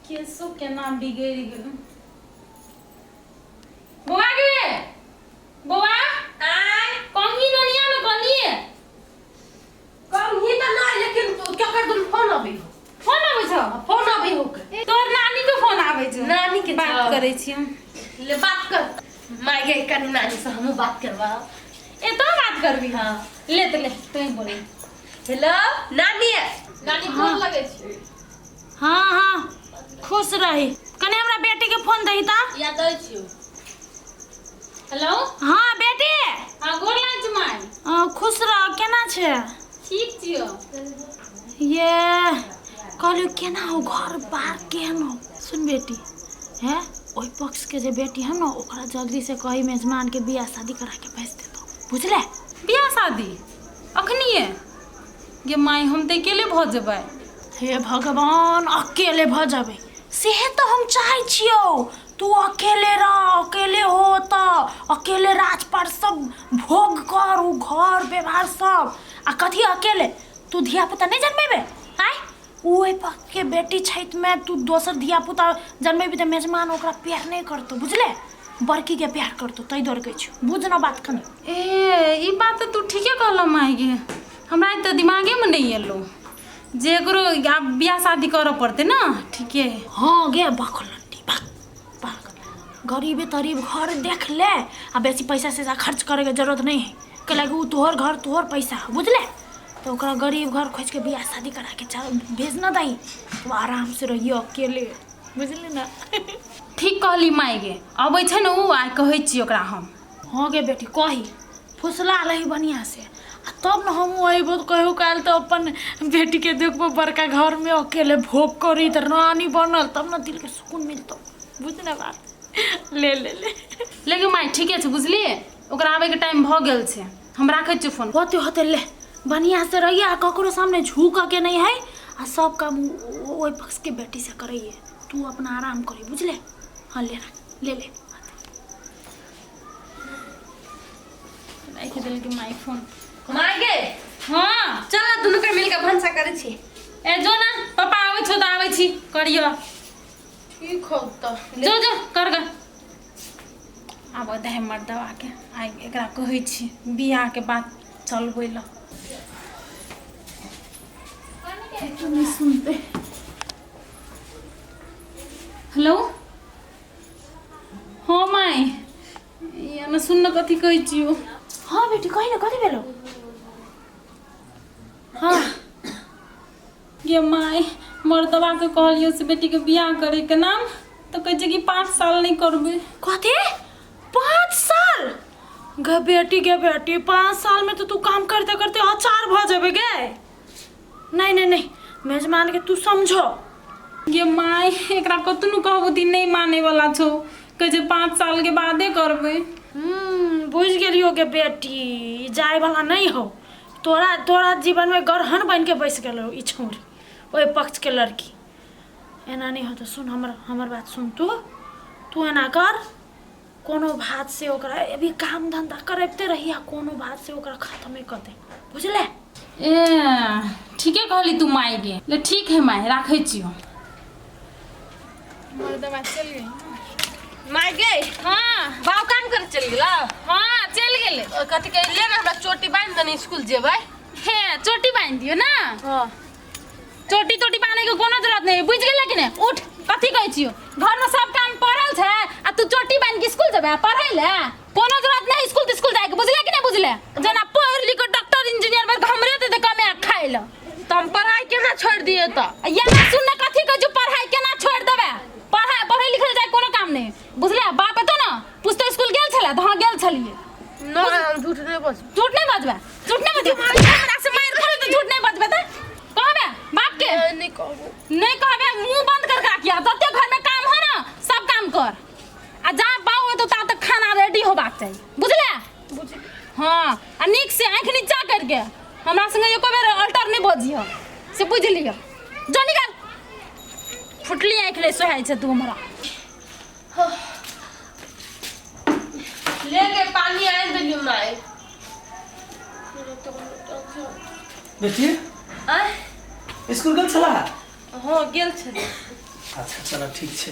केसो केना बिगड़ि गेल बौआ गे बौआ आय कंघी ननिया में कनिए कंघी तऽ नहि लेकिन केकर दुन फोन अबै हो फोन आबै छौ फोन अबै हो के तोर नानी के फोन आबै छौ नानी के बात छौ। करै छी हम ले बात कर माय गे कनी नानी से हमहूँ बात करबा ए तो बात करबी हाँ ले तो ले तू ही बोल हेलो नानी नानी फोन लगे छी हाँ हाँ खुश रही कने हमरा बेटी के फोन दही ता या दै छियौ हेलो हाँ बेटी हाँ गोर लागै छी माय खुश रह केना छै ठीक छियो ये कहलियो केना हो घर बार केहन हो सुन बेटी है ओहि पक्ष के जे बेटी है ना ओकरा जल्दी से कही मेजमान के बियाह शादी करा के भेज देतो बुझले बियाह शादी अखनिए गे माय हम तऽ अकेले भऽ जेबै हे भगवान अकेले भऽ जेबै सेहे तऽ हम चाहै छियौ तू अकेले रह अकेले हो तऽ अकेले राजपाट सब भोग कर उ घर व्यवहार सब आ कथी अकेले तू धियापुता नहि जन्मेबे आँय उ ओहि पक्षके बेटी छैतमे तू दोसर धियापुता जन्मेबी तऽ मेजमान ओकरा प्यार नहि करतौ बुझले बड़कीके प्यार करतौ ताहि दुआरे कहै छियौ बुझ न बात कनी ए ई बात तऽ तू ठीके कहलह माय गे हमरा तऽ दिमागेमे नहि एलौ जे एकरो आब बियाह शादी करऽ पड़तै ने ठीके है हाँ गे बकलंडी बक पागल गरीबे तरीब घर देख ले आ बेसी पैसा सैसा खर्च करैके जरूरत नहीं है कैला कि उ तोहर घर तोहर पैसा है बुझले तो ओकरा गरीब घर खोज के बियाह शादी करा के भेज न दही तो आराम से रहियो अकेले बुझली ना ठीक कहली माय गे अबै छै ने उ आइ कहै छियै ओकरा हम हाँ गे बेटी कही फुसला लही बढ़िया से आ तब न हमहूँ अयबो तऽ कहियो काल तऽ अपन बेटीके देखबो बड़का घरमे अकेले भोग करी तऽ रानी बनल तब न दिलके सुकून मिलतौ बुझ ने बात ले ले ले लेकिन माय ठीके छै बुझलियै ओकरा आबैके टाइम भऽ गेल छै हम राखै छियै फोन होते होते ले बढ़िया से रहिए आ ककरो सामने झुक के नहीं है आ सब काम ओहि पक्ष के बेटी से करैए तू अपना आराम करी बुझले हाँ ले ले ले राखि देलकै my phone my गे हाँ चल ना दुनू के मिलके भनसा करै छी ए जो ना पापा आबै छौ तऽ आबै छी करियो ठीक हो तऽ जो जो कर ग आब दे मर्दवा के आइ एकरा कहै छी बियाह के बात चलबै लए नहीं सुनते हेलो हाँ माय या ना सुन न कथी कहै छियौ हाँ बेटी कही ना कथी भेलो हाँ गे माय मर्दवा के कहलियौ से बेटीके बियाह करैके नाम तऽ कहै छै कि 5 साल नहि करबै कथी 5 साल गे बेटी गे बेटी 5 साल में तो तू काम करते करते अचार भऽ जेबे गे नहीं नहीं नहीं मेजमान के तू समझो गे माय एकरा कतनो कहबो तऽ ई नहि मानै वाला छौ कहै छै 5 साल के बादे करबै बुझि गेलियो गे बेटी ई जाय वाला नहीं हो तोरा तोरा जीवन में गरहन बन के बैस गेलो ई छौरी ओहि पक्ष के लड़की एना नहीं होतो सुन हमर हमर बात सुन तू तू एना कर कोनो बात से ओकरा अभी काम धंधा करबते रही आ कोनो बात से ओकरा खत्मे कर दे बुझले ए ठीके कहली तू माय गे ले ठीक है माय राखै छियौ मर्दवा चल गई माय गे हाँ बाप काम करे चल गेला हाँ चल गेलै कथी कहे ले ना हमरा चोटी बांध देने स्कूल जेबै हे चोटी बांधि दियौ ना हाँ चोटी तोटी बांधे के कोनो जरूरत नहीं बुझ गेलै कि नहीं उठ कथी कहै छियौ घर में सब काम पड़ल छै आ तू चोटी बांधि के स्कूल जेबै पढ़ै ले कोनो जरूरत नहीं स्कूल तिस्कूल जाए के बुझले कि नहीं बुझले जेना पढ़ लिख के डॉक्टर इंजीनियर बन के हमरे दे दे कमे खाइ ले तऽ हम पढ़ाई केना छोड़ि दियै तऽ यहाँ सुन ना कथी कहै छियौ पढ़ाई केना छोड़ि देबै पढ़ाई पढ़ै लिखै जाए कोनो काम नहीं बुझले बाप एतो ना पूछतो स्कूल गेल छलै तऽ हाँ गेल छलियै नहि हम झूठ नहि बजबै झूठ नहीं बजबै झूठ नहीं बजबै हमरा से मारि खाबे तऽ झूठ नहीं बजबै तऽ कहबे बाप के नहि कहबो नहीं कहबे मुंह बंद कर के राखिया जते घर में काम हो ना सब काम कर आ जा बाऊ हो तो ता तक खाना रेडी होबाक चाही बुझले हाँ आ नीक से आँखि नीचा करके हमरा संगे एको बेर अल्टर नहीं बजिह से बुझ लिअ जो निकाल फुटली आँखि नहीं सोहाइ छै तू हमरा ले के पानी आनि देलियै माय बेटी आँय स्कूल गेल छला हँ गेल छलियै अच्छा चलो ठीक छै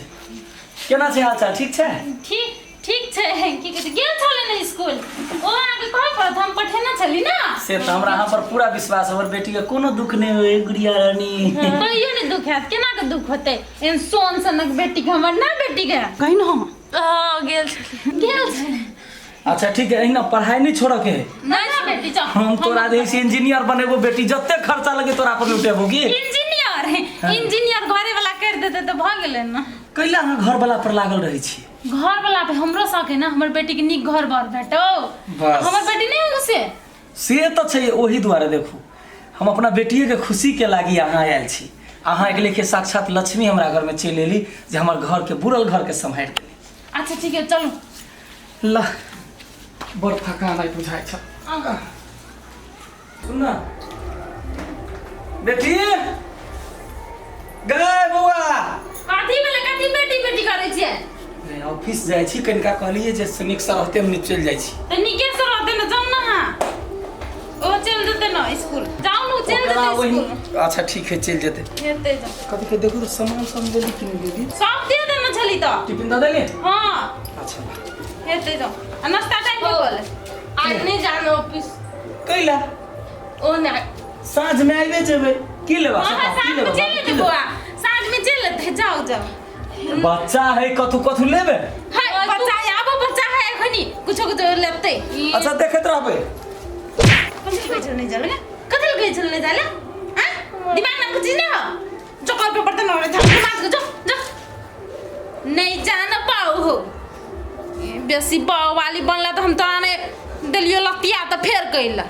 केना छै हालचाल ठीक छै ठीक ठीक छै की कहै छै गेल छलै ने स्कूल ओ अहाँके कहै पड़त हम पठेने छली ने से तऽ हमरा अहाँ पर पूरा विश्वास हमर बेटी के कोनो दुख नहि होय गुड़िया रानी कहियो नहि दुख हैत केना के दुख होतै एहन सोन सनक बेटी के हमर ना बेटी के कहीं ना हाँ गेल छलियै गेल छलै अच्छा ठीक है एहिना पढ़ाई नहीं छोड़ऽ के है ना ना बेटी चल हम तोरा जे है इंजीनियर बनेबो बेटी जते खर्चा लगे तोरा पर लुटेबो की इंजीनियर इंजीनियर घरे वाला कर देते तऽ भऽ गेलै ने कैला अहाँ घर वाला पर लागल रहै छी घर वाला पे हमरो शौक है ना हमर बेटी के नीक घर बर भेटो बस। हमर बेटी नहीं हो से से तऽ छै ओही दुआरे देखू हम अपना बेटिए के खुशी के लागी अहाँ आयल छी अहाँ एक लेखे साक्षात लक्ष्मी हमरा घर में चलि एली जे हमर घर के बुरल घर के सम्हारि देली अच्छा ठीक है चलू ला बड़ थकान आइ बुझाइ छ सुन न बेटी गए बौआ कथी भेलै कथी बेटी बेटी करै छियै नहि ऑफिस जाइ छी कनिका कहलियै जे नीकसँ रहते हम चलि जाइ छी तऽ नीके से रहते ने जाउ ने अहाँ ओ चलि जेतै ने स्कूल जाउ ने ओ चलि ओकरा जेतै ओहि स्कूल अच्छा ठीक है चलि जेतै हेतै जाउ कथी के देखू तऽ सामान सब देली कि नहि देली सब दे देने छली तऽ टिफिन दऽ देली हँ अच्छा हेतै जाउ आ नाश्ता टाइम हो गेल आज नहीं जाना ऑफिस कैला ओ ना साँझ में आइबे जेबै की लेबा हँ की साँझमे लेबा चलि एतै बौआ साँझमे चलि एतै जाउ जाउ बच्चा है कथू कथू लेबे है बच्चा है आबो बच्चा है एखनी कुछो कुछो लेतै अच्छा देखैत रहबै कथी कहै छल नहि जाले कथी कहै छल नहि जाले आँ दिमाग नाम के चीज नहि हो जो कल पे बर्तन और झाड़ू माज के जो जो नहीं जान पाऊ हो बेसी बाऊ वाली बनला तऽ हम तोरा ने देलियो लतिया तऽ फेर कैला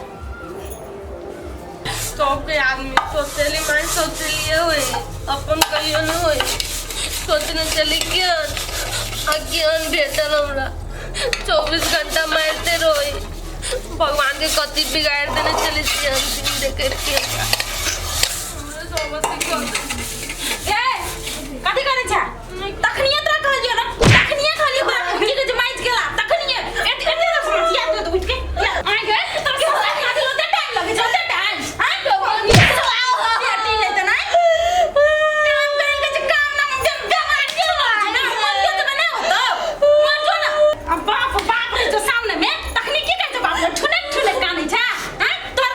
सबके आदमी सोचेली माय सोचलिए होई अपन कहियो न होई सोचने चली ज्ञान आ ज्ञान भेटल हमरा 24 घंटा मारते रही भगवान के कथी बिगाड़ देने चली छी हम दिन देखे के हमरा हमरा सब अथी कर ए कथी करै छै तखनिए तोरा कहलियो ना तखनिए कहलियो तोरा की कहै छै माइज गेला तखनिए एते एते रस या तो उठ के आइ गे तोरा के हमरा खातिर ओते टाइम लगै छै ओते टाइम आइ बेटी नै त नै काम करल के छै काम ना जब बेमार के ना मरियो त ना होतो मर जो ना अब बाप बाप रे जो सामने में तखनी की कहै छै बाप ठुने ठुने कानै छै आइ तोर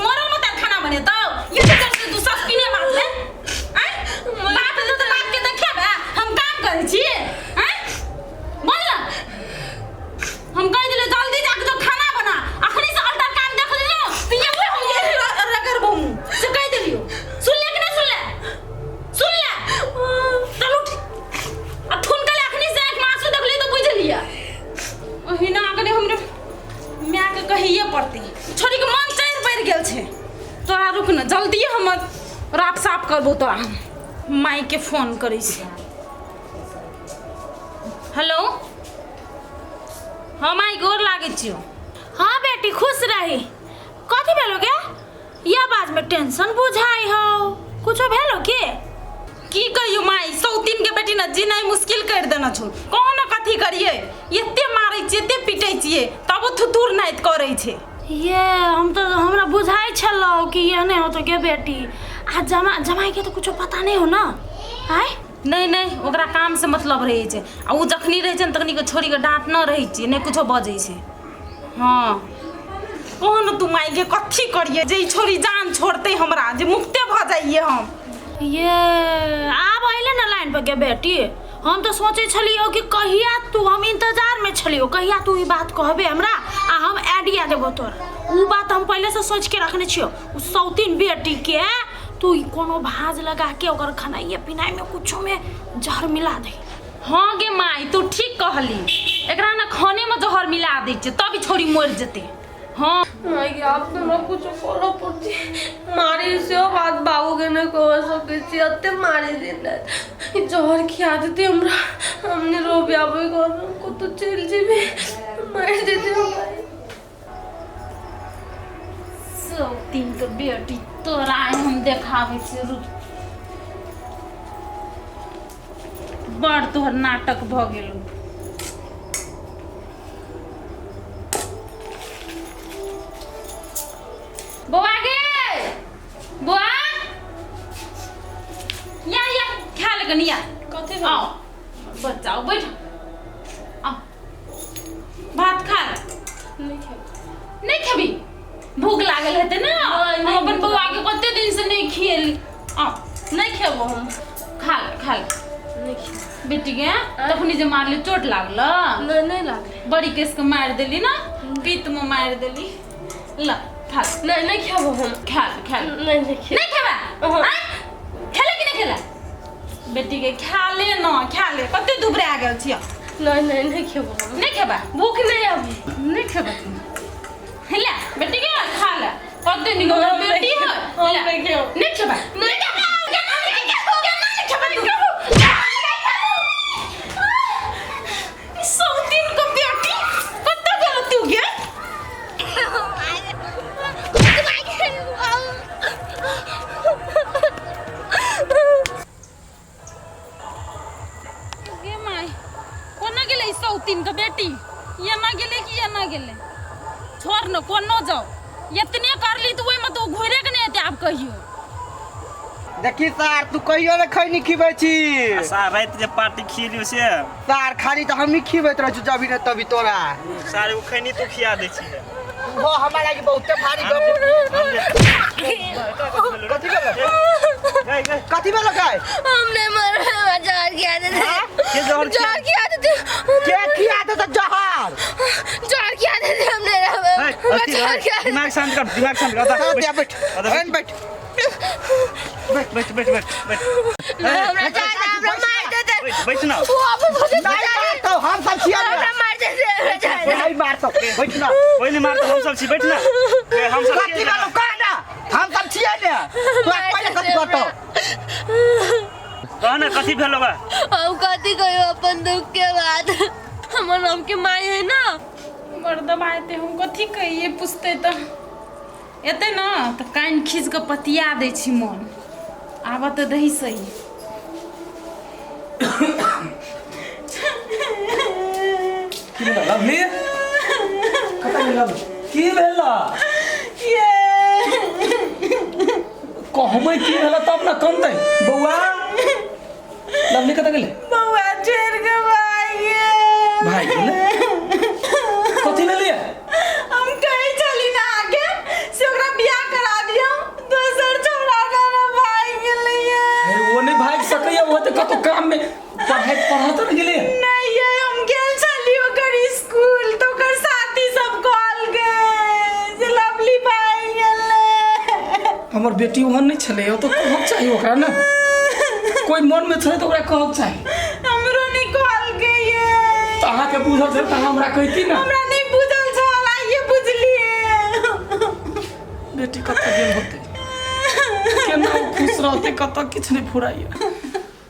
मरल मत खाना बनेतौ ये तो चल से दूसरा पीने मारले आइ बाप रे तो बाप के देखेबे हम काम करै छी आइ बोल ना हम कह दिले जल्दी जाके जो खाना बना अखनी से अल्टर काम देख लेलो तो ये हम रगड़बो मुंह से कह दिलियो सुन ले कि नहीं सुन ले सुन ले चल उठ आ ठुन के अखनी से एक मासू देख ले तो बुझ लिया ओहिना अखनी हमरे माय के कहिए पड़तै छोरी के मन चढ़ पड़ि गेल छै तोरा रुक न जल्दी हमर रात साफ करबो तोरा हम माय के फोन करै छी हेलो हाँ माय गोर लागै छियौ हाँ बेटी खुश रही कथी भेलो गे ये आवाज में टेंशन बुझाई हो कुछो भेलो के की कहियो माय सौतीन के बेटी न जीनाइ मुश्किल कर देने छौ कहो न कथी करिए एते मारै छियै एते पीटै छियै तबो थुथुर नाइत करै छै ये हम तो हमरा बुझाई छलो कि ये नहीं होतो गे बेटी आ जमा जमाई के तो कुछो पता नहीं हो ना आय नहि नहि ओकरा कामसँ मतलब रहै छै आ ओ जखनी रहै छै ने तखनी के छोड़िके डाँट न रहै छियै नहि कुछो बजै छै हँ कहो ने तू मायके कथी करियै जे ई छोरी जान छोड़तै हमरा जे मुक्ते भऽ जाइए हम ये आब अइले ना लाइन पर गे बेटी हम तो सोचे छलियो कि कहिया तू हम इंतजार में छलियो कहिया तू ई बात कहबे हमरा आ हम आइडिया देबो तोरा उ बात हम पहले से सोच के रखने छियो उ सौतीन बेटी के तू ई कोनो भाज लगा के ओकर खानाइए पिनाइ में कुछो में जहर मिला दे हँ गे माय तू ठीक कहली एकरा ने खाने में जहर मिला दै छियै तब ई छोरी मरि जेतै हँ माय गे आब तऽ हमरा कुछो करऽ पड़तै मारे सेहो बात बाबूके नहि कह सकै छी एते मारे दिन राति ई जहर खिया देतै हमरा हम नहि रहबै आब ओहि घरमे हम कतहु चलि जेबै मारि देतै हमरा सौतीन के बेटी तोरा आइ हम देखाबै छी रुक बड़ तोहर नाटक भऽ गेलौ बौआ गे बौआ या या खा ले कनी या कथी भेल? आओ बच्चा आओ बैठ आओ भात खा ले। नहि खेबै नहीं खेबी भूख लागल हेतै ने नहीं, हम अपन भूख बौआ के कते दिन से नहीं खिएली आओ नहि खेबो हम खा ले खा ले नहि खेबो बेटी के तखनी जे मारली चोट लागल नहि नहि लागलै बड़ी केस के मारि देली ना पीत में मारि देली ल खा ले नहि नहि खेबो हम खा ले खा ले नहि नहि खेबो नहीं खेबा अहाँ। आँय? खेले कि नहीं खेला बेटी के खा ले न खा ले कते दुबरा गेल छियै नहि नहि नहि खेबो हम नहीं खेबा भूख नहि अभी नहीं खेबा ले बेटी के खा ले कते निक हमर बेटी है हम ले। नहि खेबो नहीं खेबा नहीं खेबा केना नहीं खेबा केना नहीं खेबा तू केना नहीं खेबा ई सब दिन के बेटी कत गेल तू गे गे माय कोना गेलै ई सौतीन के बेटी एना गेलै कि एना गेलै छोड़ न कोनो जाओ एतने करली तऽ ओहिमे तऽ ओ घुरे के नहि एतै आब कहियो देखी सार तू कहियो ने खैनी खिबै छी सार राति जे पार्टी खिएलियो से सार खाली तऽ हमही खिबैत रहै छी जभी ने तभी तोरा सार एगो खैनी तू खिया दै छी हो हमरा लागि बहुते भारी गप कथी भेलो गए गए कथी भेलो गाय हमने मर जहर की आदत है के जहर खिया- जहर की आदत है के खिया दे तऽ जहर जहर की आदत है हमने हमरा जहर की आदत दिमाग शांत कर दिमाग शांत कर चल दिया बैठ अदा एन बैठ बैठ बैठ बैठ बैठ बैठ हमरा जहर हमरा मार देते बैठ बैठ ना वो अब मुझे नहीं मारतौ हम सब छियै ने हमरा मार देते हमरा जहर नहीं मारतौ बैठ ना कोई नहीं मारतो हम सब छी बैठ ना ए, हम सब कथी भेलो कह ना हम सब छियै ने तोरा पहिले कथी करतौ कह ना कथी भेलो बा हम कथी कहियो अपन दुख के बाद हमर नाम के माई है ना बड़ दबाइते हम कथी कहिए पूछते तऽ एतै ने तऽ कान खींच कऽ पतिया दै छी मोन आबऽ तऽ दही सही की भेल लवली कतऽ गेल लवली की भेल कहबै की भेल तब ने कमतै बौआ लवली कतऽ गेलै बौआ छोड़ि के भागि गेल भागि गेलै कथी भेलैया हम कहै छली ना अहाँके से ओकरा बियाह करा दियौ दोसर छौड़ा गाना भागि गेलैया हे ओ नहि भागि सकैया ओ तऽ कतौ काम मे पढ़ाइ पढ़ऽ तऽ ने गेलै नहीं ये हम गेल छली ओकर स्कूल तऽ ओकर साथी सब कहलकै जे लवली भागि गेलै हमर बेटी ओहन नहि छलै ओ तऽ कहक चाही ओकरा ने कोइ मनमे छलै तऽ ओकरा कहक चाही हमरो नहि कहलकै ये तऽ अहाँके बुझल छल तऽ अहाँ हमरा कहिती ने हमरा नहि बुझल छल आइए बुझलिए बेटी कतऽ गेल होतै केना ओ खुश रहतै कतऽ किछु नहि फुराइए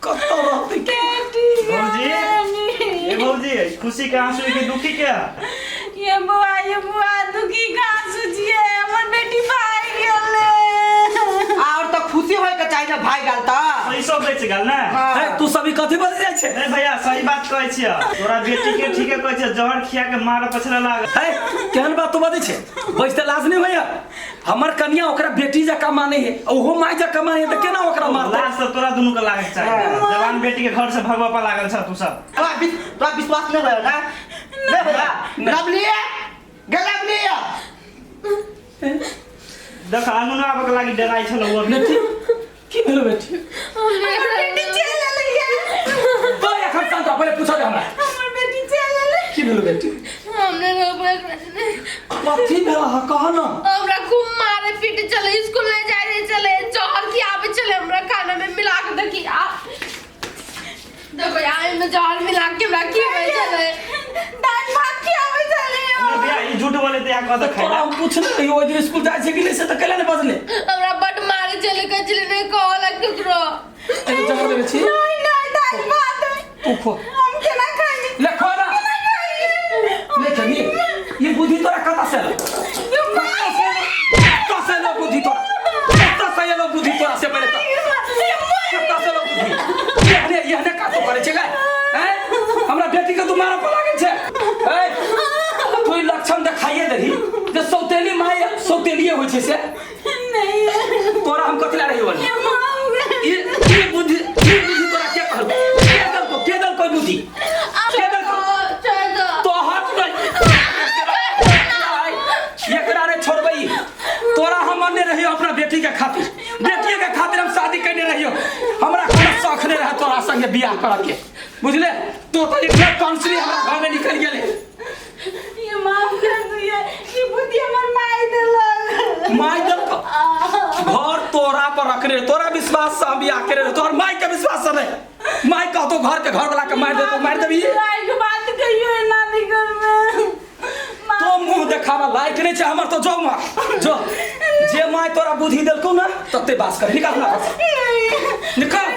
कतऽ रहतै के भौजी ए भौजी खुशी के आंसू के दुखी के ये बुआ ये बुआ दुखी कहाँ सोचिए हमर बेटी भागि गेलै और तऽ खुशी होय के चाही ने भाई गाल तऽ पैसो बचि गेल ने हे तू सभी कथी बजै जाइ छै नहीं भैया सही बात कहै छियै तोरा बेटी के ठीके कहै छियै जहर खिया के मारे पछले लागल है केहन बात तू बजै छै बैसते लाज नहि होइया हमर कनिया ओकरा बेटी जकाँ मानै है ओहो माय जकाँ मानै है तऽ केना ओकरा मारतै लाज तऽ तोरा दुनू के लागक चाही जवान बेटी के घर से भगवा पर लागल छ तू सब तोरा विश्वास नहि होय ना नहि होय लवली गे लवली देख अंगना आबऽ के लागी डराइ छल ओ अभी बेटी की भेलो बेटी हमर बेटी चलि एलैया तो एखन शांत रह, पहिले पूछऽ दे हमरा हमर बेटी चलि एलै की भेलो बेटी हमने रोकना नहीं कथी भेल अहाँ कह न हमरा खूब मारे पीटे चले स्कूल नहीं जाए नहीं चले जहर की आवे चले हमरा खाना में मिला के देखी आ देखो यार में जहर मिला के हमरा की होय चले दालि भात खियाबै छलै नहीं भैया ई झूठ बोले ते यहाँ कह दे तोरा खाइला हम पूछने रहियो ओहि दिन स्कूल जाइ छै कि नहि से तऽ कैला नहि बजले हमरा बड मारे चले कहै छलै नहीं कहला केकरो एगो जहर देने छी नहीं नहीं दालि भात तू खो हम केना खाइ ले खो ना ले खेबी ये बुद्धि तोरा कतऽ से एलो कतऽ से एलो बुद्धि तोरा कतऽ से एलो बुद्धि तोरा से पहिले कह कतऽ से एलो बुद्धि एहने एहने काज तो करै छै गै हैं हमरा बेटी के तू मारऽ पर लागै छै ऐ तू ई लक्षण देखाइए देही जे सौतेली माय सौतेलिए होइ छै से नहीं तोरा हम कथी ला रही बोल ई ई बुद्धि तोरा के कहलको के बुद्धि के देलको छोड़ दो तोहर नहीं एकरा रे छोड़बै तोरा हम मानने रहियो अपना बेटी के खातिर बेटिए के खातिर हम शादी कयने रहियो हमरा कोनो शौक नहीं रहे तोरा संगे बियाह करऽ के बुझले तो तो इतना कंसरी हमरा घर में निकल गेले ये माफ कर दिए ई बुद्धि हमर माय देलक माय देलको घर तोरा पर रखने रहे तोरा विश्वास से हम बियाह करे रहे तोहर माय के विश्वास से नहीं माय कहतो घर के घर वाला के मार दे तो मार देबी माय के बात कहियो ना निकल में तो मुंह देखावा लायक नहीं छै हमर तो जो मार जो जे माय तोरा बुद्धि देलको ना तते बास कर निकाल हमरा घर से निकाल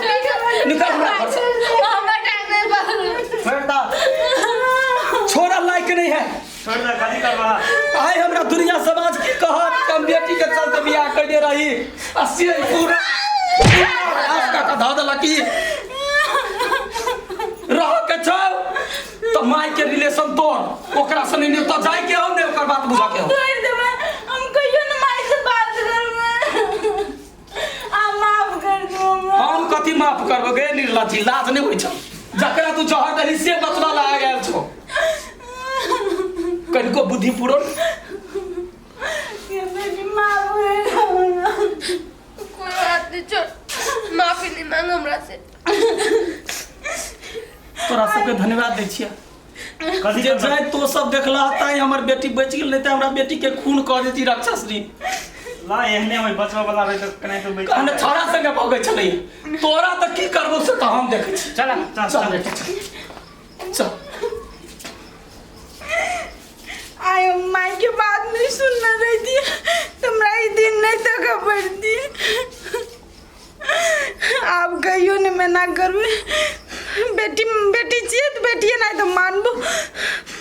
निकाल हमरा घर से हमरा टाइम नहीं पर छोड़ दो छोड़ा लायक नहीं है छोड़ दे कथी करबा आइ हमरा दुनिया समाज की कहत कि हम बेटी के चलते बियाह कयने रही आ से पूरा पूरा रास का धऽ देलक ई रह के छौ तो माय के रिलेशन तोड़ ओकरा से नहीं तो जाय के हो ने ओकर बात बुझा के हो तोड़ देबै हम कहियो ना माय से बात करबै आ माफ कर दू हमरा हम कथी माफ करबो गे निर्लज्जी लाज नहीं होइ छौ जकरा तू जहर देली से बचवा ला गेल छौ कनिको बुद्धि पूरो ये बेटी माफ कर दू हमरा कोई बात नहीं छोड़ माफी नहीं मांग हमरा से तोरा सबके धन्यवाद दै छियै कथी जे करबा जाय तो सब देखला ताई हमर बेटी बचि गेल नहीं तऽ हमरा बेटी के खून कऽ देती राक्षसनी ला एहने होई बचवा वाला रहे त कने तो बच कहने छौड़ा संगे भगै छलै तोरा तऽ की करबो से तऽ हम देखै छी चल चल चल चल बेटा चल चल आय माय के बात नहीं सुनने रही थी हमरा ई दिन नहीं तक पड़ती आब कहियो नहीं मना करबै बेटी बेटी छियै तऽ बेटिए नहीं तऽ मानबो।